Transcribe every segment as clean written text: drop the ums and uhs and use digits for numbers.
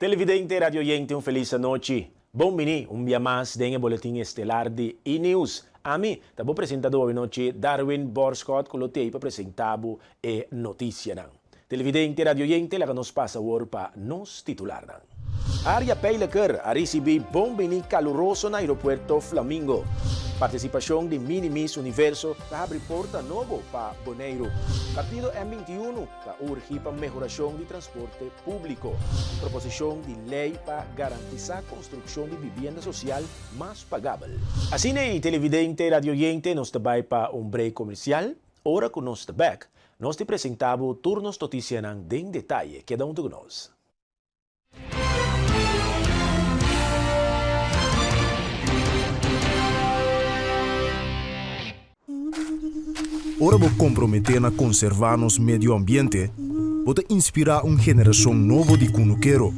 Televidente y radioyente un feliz anochi. Bon bini un bia mas den e boletin estelar di E-News. Ami ta bo presentador awe nochi Darwin Borschot cu lo tey pa presenta bo e noticianan. Televidente y radioyente laga nos pasa awor pa nos titularnan. Aria Pijleker a ricibi bon bini caluroso na aeropuerto Flamingo. Participacion di Mini Miss Universo ta habri porta nobo pa Boneiru. Partido M 21 ta urgi pa mehoracion di transporte públiko. Proposishon di lei pa garantisá konstrukshon di bibienda sosial mas pagabel. Asina ei, televidente i radioyente, nos ta bai pa un break komersial. Ora ku nos ta bèk, nos ta presentá bo tur nos notisianan den detaye. Keda huntu ku nos. Ora bo komprometé na konservá nos medio ambiente, bo ta inspirá un generashon nobo di kunukero.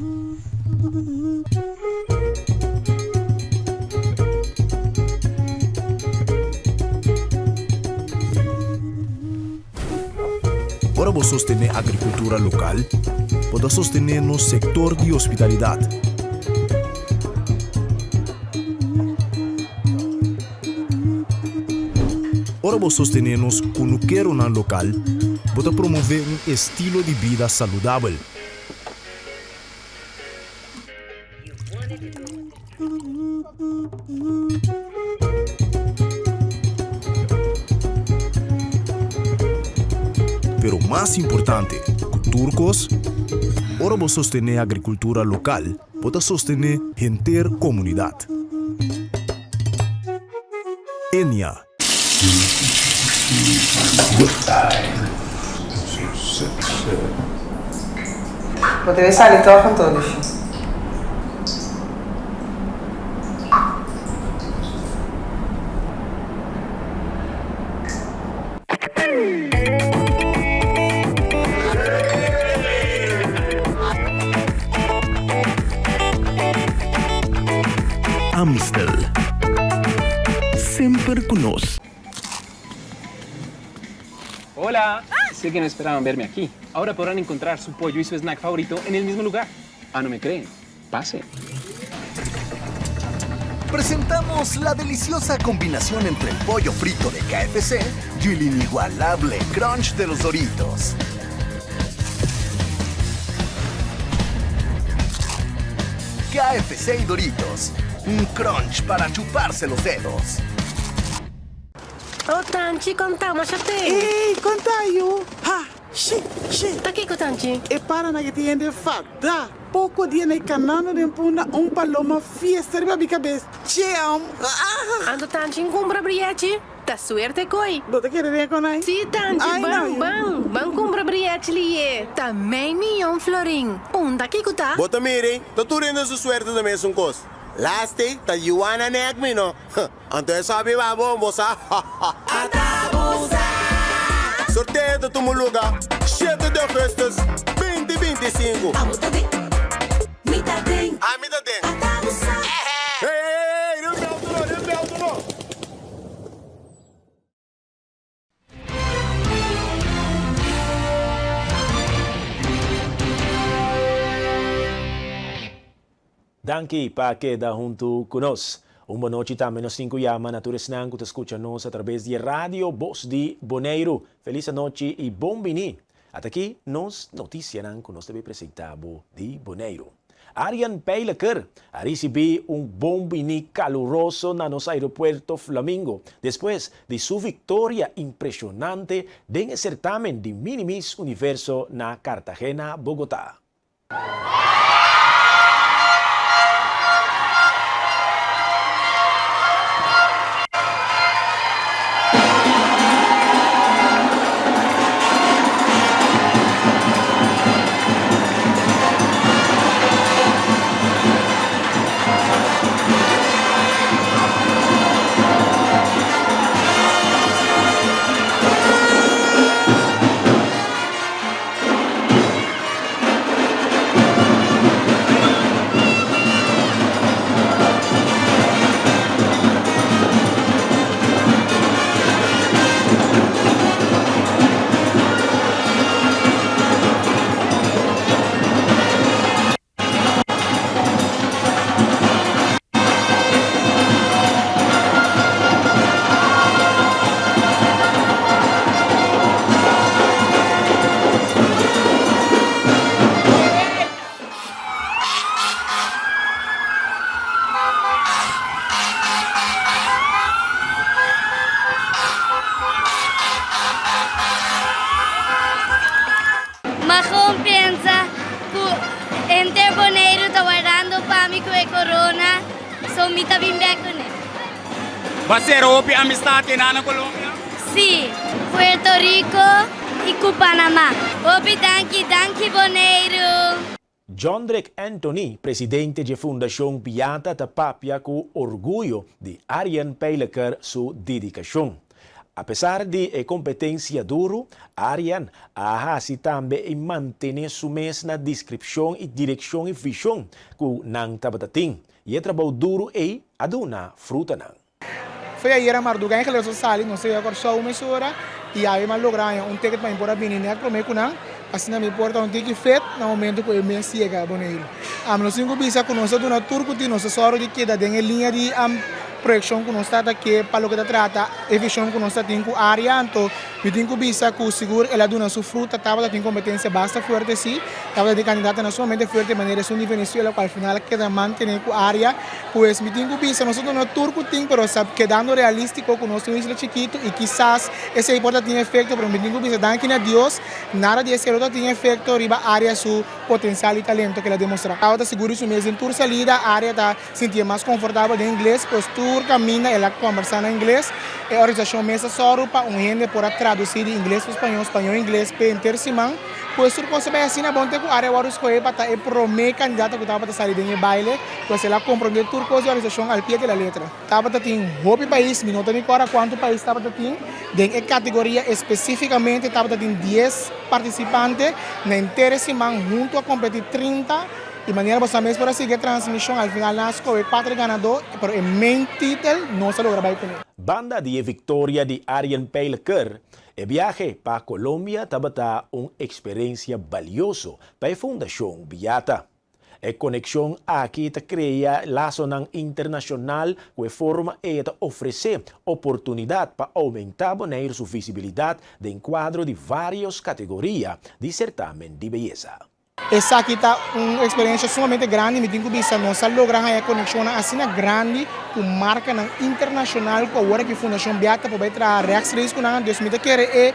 Ora bo sostené agrikultura lokal, bo ta sostené nos sektor di hospitalidat. Ora bo sostené nos kunukeronan lokal, bo ta promové un estilo di bida saludabel. Pero mas importante ku tur kos, ora bo sostené agrikultura lokal, Bo ta sostené henter komunidat. Enia. Bo debe sali tòg anto, Lushi. Amstel. Semper cu nos. Hola! Sé que no esperaban verme aquí. Ahora podrán encontrar su pollo y su snack favorito en el mismo lugar. Ah, no me creen? Pase. Presentamos la deliciosa combinación entre el pollo frito de KFC y el inigualable crunch de los Doritos. KFC y Doritos, un crunch para chuparse los dedos. Oh Tanchi, konta masha te. Ey, konta yu. Ha, shi, shi. Ta kiko Tanchi? E paranan ke tin hende fada. Poko dia na e kanando den punda un paloma fiesta riba mi kabes. Cheam! Anto Tanchi n kumpra briechi? Ta suerte koi. Bo ta kere den kon ai? Si Tanchi, Ai ban, no yu. ban. Ban kumpra briechi liye. Ta mei miyon florin. Unda kiko ta? Bo ta mira, ta tur hende su suerte ta mesun kos. Laste ta Juana nek mi no. Anto e sabi ba bon bo sa Sorteo ta tuma luga shete di augustus 2025. Abo ta den, mi ta den. Ami ta den. Ata bo sa. Hey hey hey riba mi auto no riba mi auto no. Danki pa keda huntu ku nos. Un bonochi tambe nos tin ku yama na tur esnan ku ta skucha nos atrabes di e radio Bos di Boneiru. Felis anochi i bon bini. Ata'ki nos notisianan ku nos ta bay presentá bo di Boneiru. Arjan Pijleker a risibí un bon biní kaluroso na nos aeropuerto Flamingo despues di su viktoria impreshonante den e sertamen di Mini Miss Universo na Cartagena, Bogotá. e corona, so mi ta bin bek kuné. Bo a sera hopi amistad einan na Colombia? Sí, Puerto Rico i ku Panama. Hopi danki, danki Boneiru! Jondrick Anthony, presidente dje Fundashon Piata ta papia ku orguyo di Arjen Pijleker su dedikashon. Apesar di e kompetensia duru, Arjen a hasi tambe i mantené su mes na deskripshon i direkshon i vishon ku nan tabata tin, i e trabou duru ei a duna frutanan. Foi ayera marduga en Geleso sali, nos a yega Kòrsou mesora i awe mi a logra haña un ticket pa mi por a bini nèt promé ku nan, asina mi por ta un tiki fit na momento ku e mes yega Boneiru. Nos tin ku bisa ku nos a duna tur ku tin, nos a sòru di keda den e liña di proyekshon ku nos ta ta ke pa loke ta trata e vishon ku nos ta tin ku área, anto mi tin ku bisa ku sigur el a duna su fruta, tabata tin kompetensia basta fuerte si, tabata tin kandidatonan sumamente fuerte manera esun di Venezuela ku al final a keda mantené ku área. Pues mi tin ku bisa nos a duna tur ku tin pero sa kedando realístiko ku nos ta un isla chikitu i kisas esei por ta tin efekto pero mi tin ku bisa danki na Dios nada di esei lo ta tin efekto riba Aria su potensial i talento ku el a demostrá. Tabata sigur di su mes den tur salida Aria ta sintié mas konfortabel den ingles pues tur kaminda el a kombersá na ingles. E organisashon mes a sòru pa un hende por a tradusí di ingles pa spañó, spañó ingles p'e henter siman. Pues tur kos a bai asina bon te ku Aria wòrdu skohé pa ta e promé kandidato ku tabata sali den e baile. Pues el a komprondé tur kos di organisashon al pie de la letra. Tabata tin hopi pais, mi no ta rikòrda kuantu pais tabata tin. Den e kategoria espesífikamente tabata tin dies partisipante. Na henter e siman huntu a kompetí 30. I manera boso mes por a sigui e transmishon, al final nan a skohe kuater ganadó, pero e main titel nos a logra bai kuné. Banda di e viktoria di Arjen Pijlker, e biahe pa Colombia tabata un eksperensia balioso pa e Fundashon Biata. E konekshon aki ta krea lasonan internashonal ku e forma ei ta ofresé oportunidat pa oumentá Boneiru su visibilidat den kuadro di vários kategoria di sertamen di beyesa. Esaki ta un eksperensia sumamente grandi, mi tin ku bisa nos a logra haña konekshonnan asina grandi ku markanan internashonal ku awor aki Fundashon Biata por bai traha rechtstreeks ku nan, dus mi ta kere e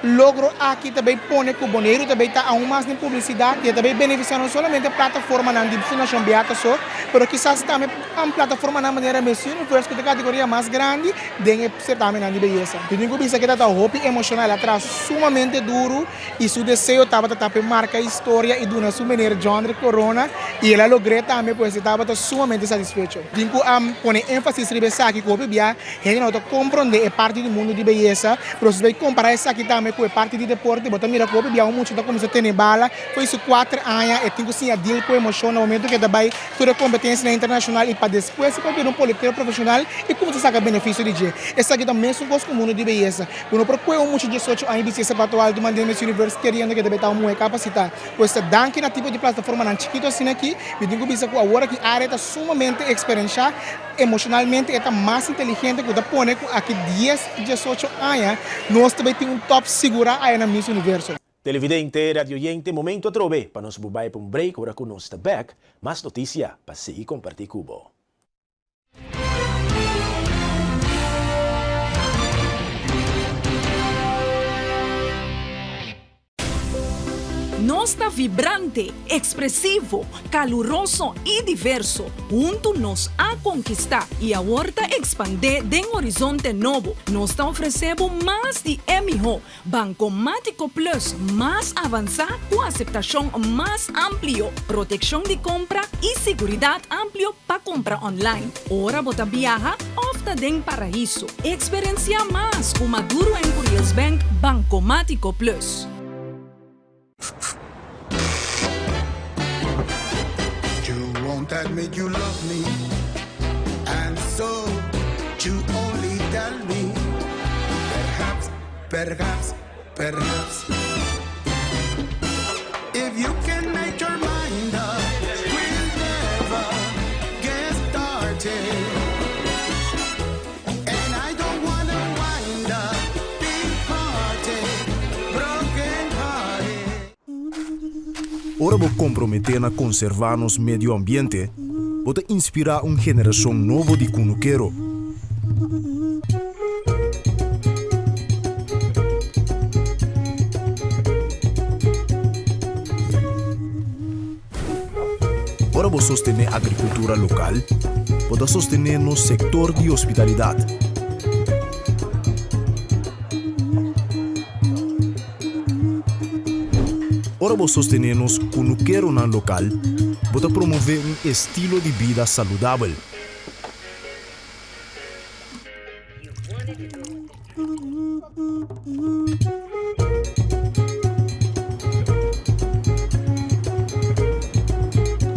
Logro aki ta bay pone cu Boneiru ta bay ta aun mas den publicidad y e ta bay beneficia no solamente plataformanan di Fundacion Beata so, pero kisas tambe plataformanan manera Miss Universe cu ta e categoria mas grandi den e certamennan di beyesa. Mi tin cu bisa cu e ta ta hopi emocional, el a traha sumamente duro y su deseo tabata ta pa e marca historia y duna su meneer Jondre corona y el a logr'e tambe, pues e tabata sumamente satisfecho. Tin cu pone enfasis riba esaki cu hopi bia hende no ta compronde e parti di mundo di beyesa. Pero si bo kompará esaki tambe ku e parti di deporte, bo ta mira ku hopi bia un mucha ta kuminsá tene bala for di su kuater aña, e tin ku siña deal ku emoshon na momentu ku e ta bai tur e kompetensianan internashonal i pa despues e por bira un polotero profeshonal i kuminsá saka benefisio di dje. Esaki ta mesun kos ku mundu di beyesa. Bo no por kue un mucha diesocho aña i bisti e sapato altu mand'é Miss Universe keriendo ku e ta bai ta un muhé kapasitá. Pues ta danki na tipo di plataformanan chikitu asina aki, mi tin ku bisa ku awor aki área ta sumamente eksperenshá. Emocionalmente e ta mas inteligente cu ta pone cu aki dies, diesocho aña nos ta bay tin un top sigura aya na Miss Universo. Televidente, radioyente, momento atrobe pa nos bu bay pa un break ora cu nos ta bek, mas noticia pa sigui comparti cu bo. Nos ta vibrante, ekspresivo, kaluroso i diverso. Huntu nos a konkistá i awor ta ekspandé den horizonte nobo. Nos ta ofresé bo mas di e mihó Bankomátiko Plus mas avansá ku aseptashon mas amplio, protekshon di kompra i siguridat amplio pa kumpra online ora bo ta biaha òf ta den paraiso. Eksperensiá mas ku Maduro en Curiels Bank Bankomátiko Plus. You won't admit you love me And so you only tell me Perhaps, perhaps, perhaps If you can make your mind up We'll never get started And I don't wanna wind up Big hearted, broken hearted Ora bo komprometé na konservá nos medio ambiente, bo ta inspirá un generashon nobo di kunukero. Ora bo sostené agrikultura lokal, bo ta sostené nos sektor di hospitalidat. Ora bo sostené nos kunukeronan lokal, bo ta promové un estilo di bida saludabel.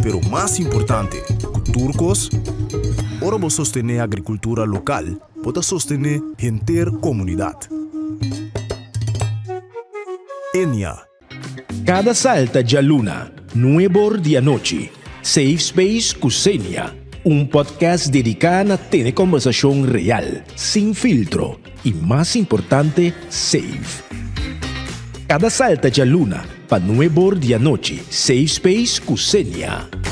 Pero mas importante ku tur kos, ora bo sostené agrikultura lokal, bo ta sostené henter komunidat. Enia. Kada salta djaluna, nuebor di anochi, Safe Space ku Xenia, un podcast dediká na tene kòmbersashon real, sin filtro i mas importante, safe. Kada salta djaluna pa nuebor di anochi, Safe Space ku Xenia.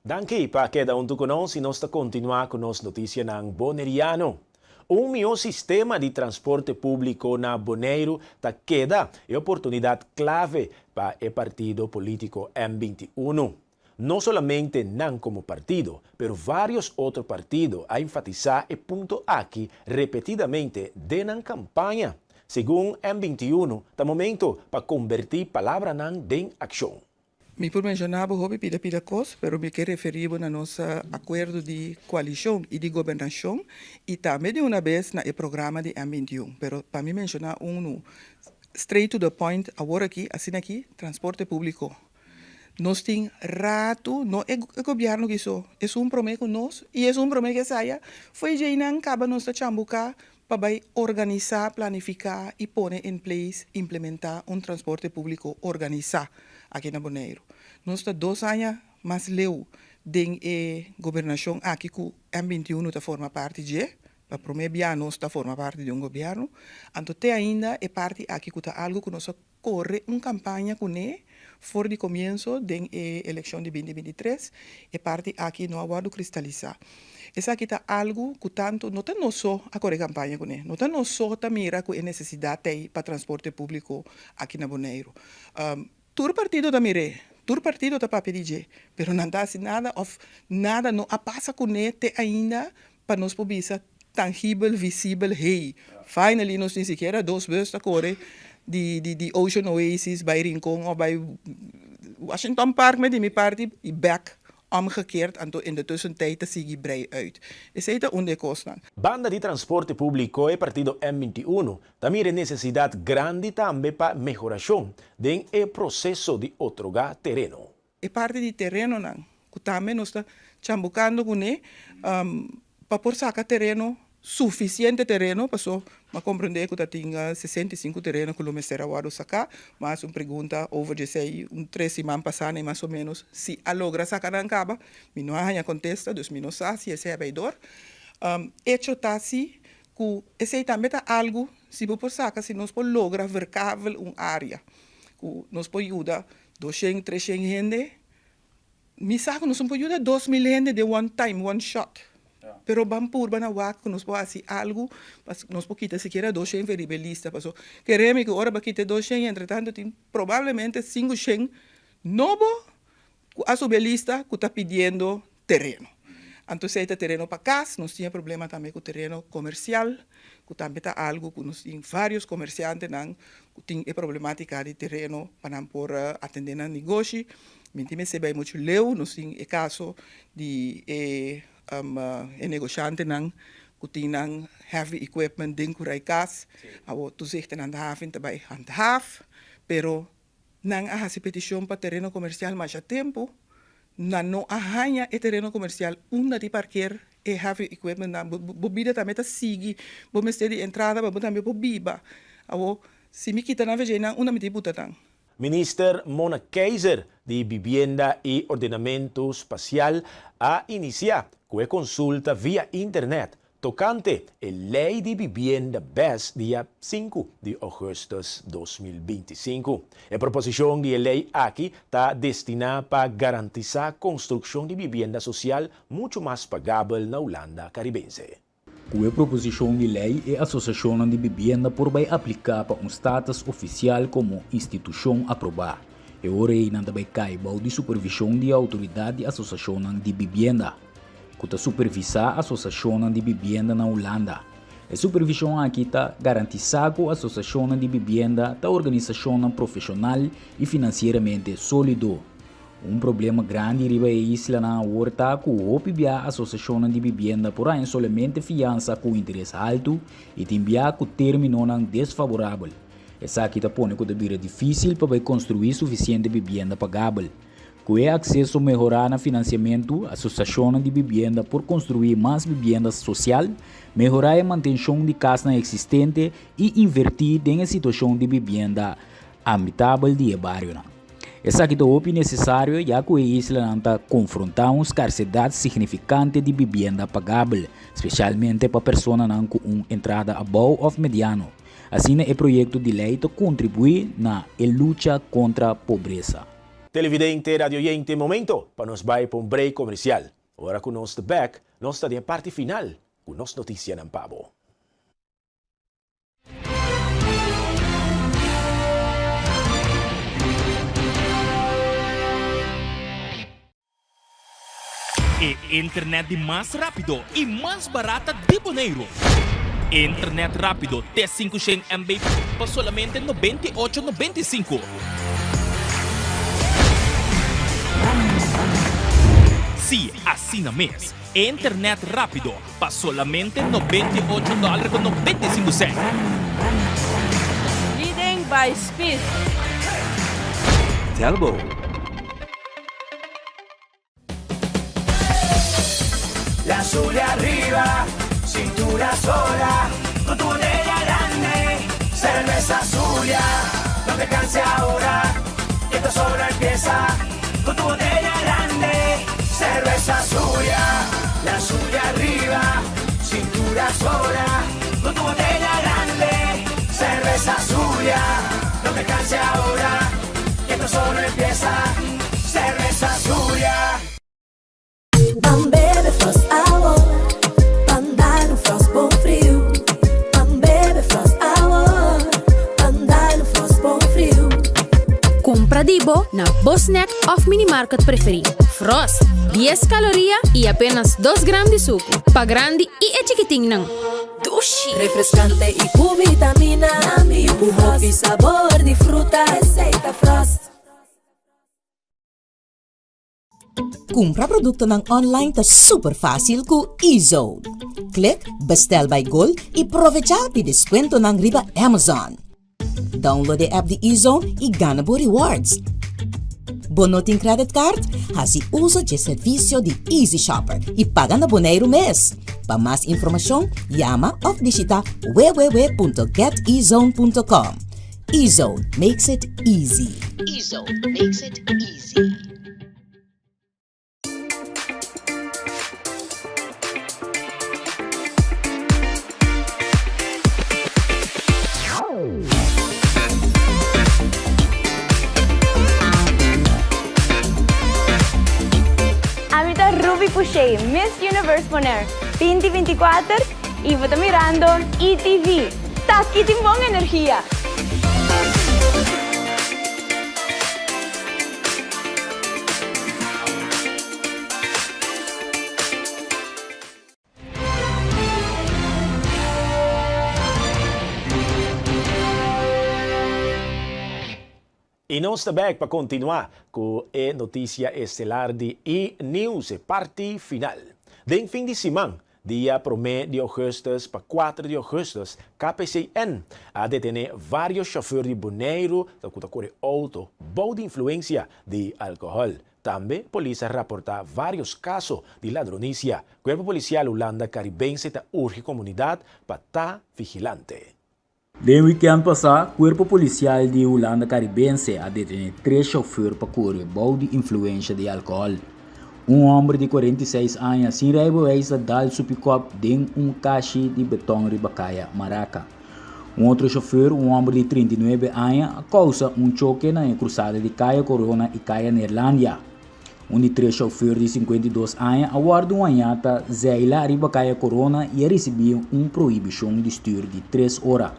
Danki pa keda huntu ku nos i nos ta kontinuá ku nos notisianan boneriano. Un mihó sistema di transporte públiko na Boneiru ta keda e oportunidat klave pa e partido polítiko M 21. No solamente nan komo partido, pero vários otro partido a enfatisá e punto aki repetidamente den nan kampaña. Segun M 21, ta momento pa kombertí palabranan den akshon. Mi por menshoná bo hopi pida pida kos, pero mi ke referí bo na nos akuerdo di koalishon i di gobernashon i tambe di una bes na e programa di M 21. Pero pa mi menshoná unu straight to the point awor aki, asina aki, transporte públiko. Nos tin ratu, no e gobièrnu ki so, esun promé ku nos i esun promé ku esaya, fo'i djeinan kaba nos ta chambuká pa bai organisá, planifiká i pone in place, implementá, un transporte públiko organisá aki na Boneiru. Nos ta dos aña mas leu den e gobernashon aki ku M 21 ta forma parti dje, pa promé bia nos ta forma parti di un gobièrnu, anto te ainda e parti aki ku ta algu ku nos a kore un kampaña kuné for di komienso den e elekshon di binti 23, e parti aki no a wòrdu kristalisá. Esaki ta algu ku tantu no ta nos so a kore kampaña kuné, no ta nos so ta mira ku e nesesidat ei pa transporte públiko aki na Boneiru. Tur partido ta mir'é, tur partido ta papia di dje, pero nan ta hasi nada òf nada no a pasa kuné te ainda pa nos por bisa tangibel, visibel, hey, finally nos ni sikiera dos bus ta kore di di di Ocean Oasis bai Rincon of bai Washington Park met di mi parti y back omgekeerd anto in de tussentijd ta sigui brei uit. Esey ta un di e kosnan. Banda di transporte públiko e partido M 21 ta mira e nesesidat grandi tambe pa mehorashon den e proseso di otrogá tereno. E parti di terenonan ku tambe nos ta chambukando kuné pa por saka tereno, sufisiente tereno, paso mi a komprendé ku ta tin 65 tereno ku lo mester a wòrdu saká. Mi a hasi un pregunta over di esei un tres siman pasá nei mas o ménos si a logra saka nan kaba. Mi no a haña kontesta, dus mi no sa si esei a bai dor. Echo ta si ku esei tambe ta algu si bo por saka si nos por logra verkavel un área ku nos por yuda Doshen, treshen hende, mi sa ku nos no por yuda 2000 hende den one time, one shot. Pero ban purba na wak ku nos por hasi algu pa nos por kita sikiera 200 for riba e lista. Paso kere mi ku ora bo kita e 200 entretanto tin probablemente 500 nobo ku a subi e lista ku ta pidiendo tereno. Anto esei ta tereno pa kas, nos tin e problema tambe ku tereno komersial, ku tambe ta algu ku nos tin vários komersiantenan ku tin e problematika di tereno pa nan por atendé nan negoshi. Mi tin mester bai muchu leu, nos tin e kaso di e e negoshantenan ku tin nan heavy equipment den kurai kas, awor toezichten handhaving ta bai handhaaf, pero Nan a hasi petishon pa tereno komersial masha tempu, nan no a haña e tereno komersial unda di parker e heavy equipmentnan. Bo bida tambe ta sigui, bo mester di entrada pa bo tambe por biba. Awor, si mi kita nan vejeinan, unda mi tin buta nan? Minister Mona Keijzer di Bibienda i Ordenamentu Spasial a inisiá ku e konsulta via internet Tokante e Lei di Bibienda bes dia sinku di ougùstùs 2025. E proposishon di e lei aki ta destiná pa garantisá konstrukshon di bibienda sosial muchu mas pagabel na Hulanda Karibense. Ku e proposishon di lei e asosiashonnan di bibienda por bai apliká pa un status ofisial komo institushon aprobá. E ora ei nan ta bai kai bou di supervishon di e outoridat di asosiashonnan di bibienda, ku ta supervisá asosiashonnan di bibienda na Hulanda. E supervishon aki ta garantisá ku asosiashonnan di bibienda ta organisashonnan profeshonal i finansieramente sólido. Un problema grandi riba e islanan awor ta ku hopi bia asosiashonnan di bibienda por haña solamente fiansa ku interes haltu i tin bia ku términonan desfaborabel. Esaki ta pone ku ta bira difísil pa bai konstruí sufisiente bibienda pagabel. Ku e akseso mehorá na finansiamentu, asosiashonnan di bibienda por konstruí mas bibienda sosial, mehorá e mantenshon di kasnan eksistente i invertí den e situashon di bibienda abitabel di e barionan. Esaki ta hopi nesesario ya ku e islanan ta konfrontá un skarsedat signifikante di bibienda pagabel, spesialmente pa personanan ku un entrada abou òf mediano. Asina e proyekto di lei ta kontribuí na e lucha kontra pobresa. Televidente, radioyente, momento pa nos bai pa un break komersial. Ora ku nos ta bèk, nos ta den e parti final ku nos notisianan pa bo. E internet di mas rápido i mas barata di Boneiru. Internet rápido te 500 MB pa solamente 98 95. Sí, asina mes. Internet rápido pa solamente 98 dòler ku 95 sènt. Leading by speed. Telbo. La Zulia arriba, cintura sola, con tu botella grande, cerveza Zulia, no te canses ahora, que esto solo empieza, con tu botella grande, cerveza Zulia, la Zulia arriba, cintura sola, con tu botella grande, cerveza Zulia, no te canses ahora, que esto solo empieza, cerveza Zulia. Ban bebe Frost awo, ban dal un Frost bon friu. Ban bebe Frost awo, ban dal un Frost bon friu. Kumpra di bo na bo snack òf minimarket preferí. Frost, dies kaloria i apenas dos gram di suku. Pa grandi i e chikitinnan. Dushi! Refrescante i ku vitamina. Ku hopi sabor di fruta. Esei ta Frost. Kumpra produktonan online ta super fásil ku eZone. Klik Bestel by Gol i provechá di deskuentonan riba Amazon. Download e app di eZone i gana bo rewards. Bo no tin credit card? Hasi uso dje servisio di Easy Shopper i paga na Boneiru mes. Pa mas informashon, yama òf bishita www.getezone.com. eZone makes it easy. eZone makes it easy. Ami ta Ruby Pouchet, Miss Universe Bonaire 2024 y bo ta mirando ETV. Taki tin bon energia! I nos ta bek pa kontinuá ku e notisia estelar di E Nieuws, e parti final. Den fin di siman, dia promé di ougùstùs pa kuater di ougùstùs, KPCN a detené vários shofùr di Boneiru ku ta kore outo bou di influensia di alkohòl. Tambe polis a raportá vários kaso di ladronisia. Kuerpo Polisial Hulanda Karibense ta urgi komunidat pa ta vigilante. Den wikènt pasá, Kuerpo Polisial di Hulanda Karibense a detené tres shofùr pa kore bou di influensha di alkohòl. Un hòmber di 46 aña sin reibeweis a dal su pikòp den un kashi di betòn riba kaya Maraka. Un otro shofùr, un hòmber di 39 aña, a kousa un choke na e krusada di kaya Corona i kaya Neerlandia. Un di tres chauffeur di 52 aña a wòrdu hañá ta zeila riba Kaya Korona i a risibí un prohibishon di stür di tres ora.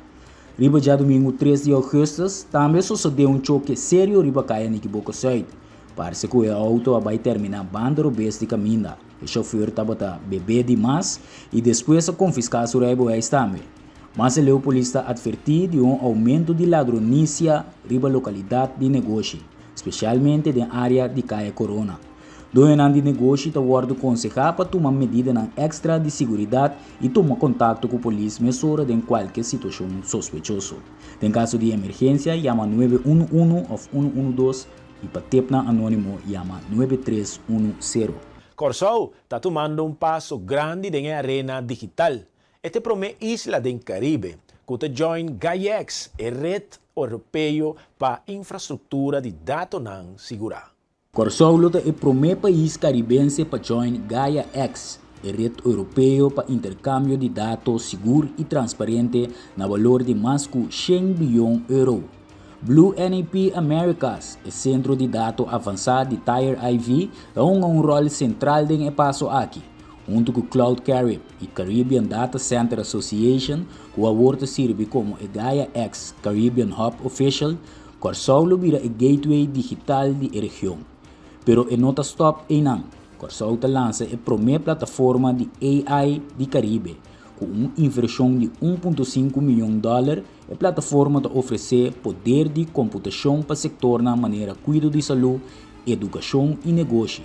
Riba djadumingu tres di ougùstùs tambe a sosodé un choke serio riba Kaya Nikiboko Sùit. Parse ku e outo a bai terminá banda robes di kaminda. E chauffeur tabata bebé di mas i despues a konfiská su reibewijs tambe. Mas aleu polis ta atvertí di un oumento di ladronisia riba lokalidat di negoshi, spesialmente den área di Kaya Korona. Doñonan di negoshi ta wòrdu konsehá pa tuma medidanan èkstra di siguridat i tuma kontakto ku polis mesora den kualke situashon sospechoso. Den kaso di emergensia yama nuebe unu unu òf unu unu dos i pa tepnan anónimo yama nuebe tres unu sero. Kòrsou ta tumando un paso grandi den e arena digital. E ta e promé isla den Karibe ku ta join GAIEX, e ret Oropeo pa infrastruktura di datonan sigurá. Kòrsou lo ta e promé pais karibense pa join GAIA-X, e ret Oropeo pa interkambio di dato sigur i transparente na balor di mas ku shen biyon euro. Blue NAP Americas, e sentro di dato avansá di Tier IV, ta hunga un ròl sentral den e paso aki. Huntu ku Cloud Carib i Caribbean Data Center Association, ku awor ta sirbi komo e Gaia-X Caribbean Hub Official, Kòrsou lo bira e gateway digital di e region. Pero e no ta stòp einan. Kòrsou ta lansa e promé plataforma di AI di Karibe. Ku un invershon di un punto sinku miyon dòler, e plataforma ta ofresé poder di komputashon pa sektornan manera kuido di salú, edukashon i negoshi.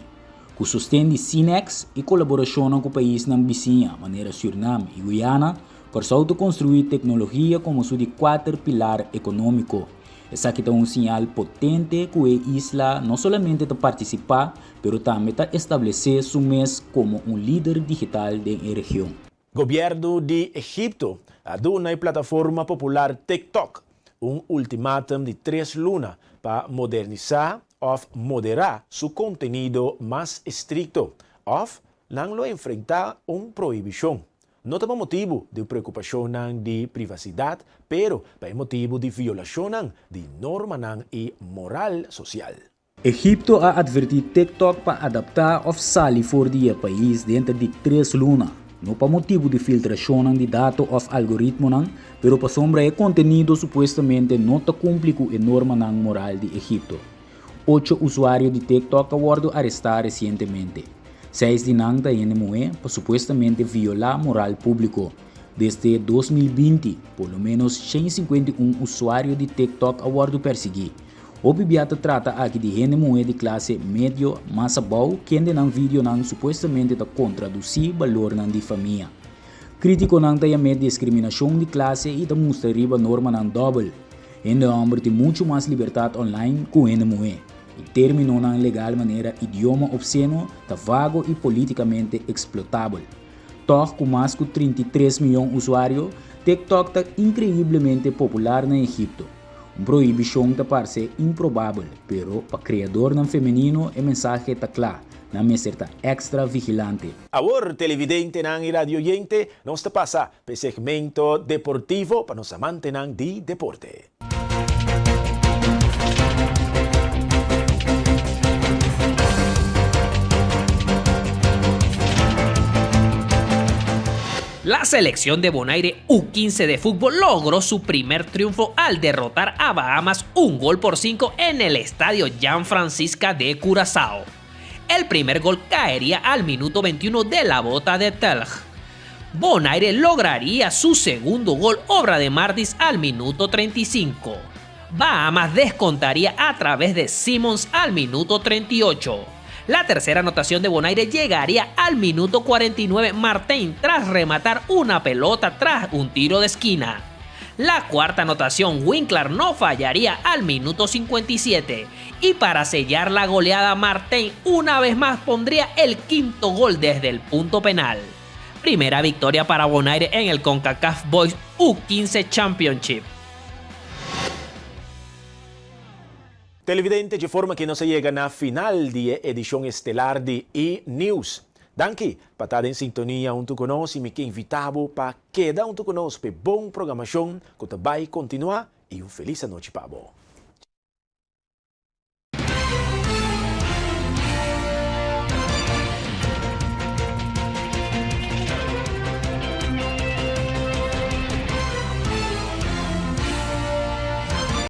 Ku sosten di Cinex i kolaborashonnan ku paisnan bisiña manera Sürnam i Guyana, Kòrsou ta konstruí teknologia komo su di kuater pilar ekonómiko. Esaki ta un siñal potente ku e isla no solamente ta partisipá, pero tambe ta establesé su mes komo un lider digital den e region. Gobièrnu di Egipto a duna e plataforma popular TikTok un ultimatum di tres luna pa modernisá òf moderá su kontenido mas estrikto òf nan lo enfrentá un prohibishon. No ta pa motibu di preokupashonnan di privasidat, pero pa e motibu di violashonnan di normanan i moral sosial. Egipto a advertí TikTok pa adaptá òf sali for di e pais denter di tres luna, no pa motibu di filtrashonnan di dato òf algoritmonan, pero pasobra e kontenido supuestamente no ta kumpli ku e normanan moral di Egipto. Ocho usuario di TikTok a wòrdu arestá resientemente. Seis di nan ta hende muhé pa supuestamente violá moral públiko. Desde 2020, por lo ménos 151 usuario di TikTok a wòrdu persiguí. Hopi bia ta trata aki di hende muhé di klase medio mas abou kende nan videonan supuestamente ta kontradusí balornan di famia. Krítikonan ta yam'é diskriminashon di klase i ta mustra riba normanan dòbel. Hende hòmber tin muchu mas libertat online ku hende muhé, i términonan legal manera idioma opseno ta vago i polítikamente eksplotabel. Tòg ku mas ku 33 mion usuario, TikTok ta inkreiblemente popular na Egipto. Un prohibishon ta parse improbabel, pero pa kreadornan femenino e mensahe ta kla, nan mester ta èkstra vigilante. Awor, televidentenan i radioyente, nos ta pasa pa e segmento deportivo pa nos amantenan di deporte. La selección de Bonaire U15 de fútbol logró su primer triunfo al derrotar a Bahamas un gol por cinco en el estadio Jan Francisca de Curazao. El primer gol caería al minuto 21 de la bota de Telg. Bonaire lograría su segundo gol obra de Martis al minuto 35. Bahamas descontaría a través de Simmons al minuto 38. La tercera anotación de Bonaire llegaría al minuto 49 Martín tras rematar una pelota tras un tiro de esquina. La cuarta anotación Winkler no fallaría al minuto 57 y para sellar la goleada Martín una vez más pondría el quinto gol desde el punto penal. Primera victoria para Bonaire en el CONCACAF Boys U15 Championship. Televidente, dje forma ki nos a yega na final di e edishon estelar di E News. Danki pa ta den sintonia huntu ku nos i mi ke invitá bo pa keda huntu ku nos p'e bon programashon ku ta bai kontinuá i un felis anochi pa bo.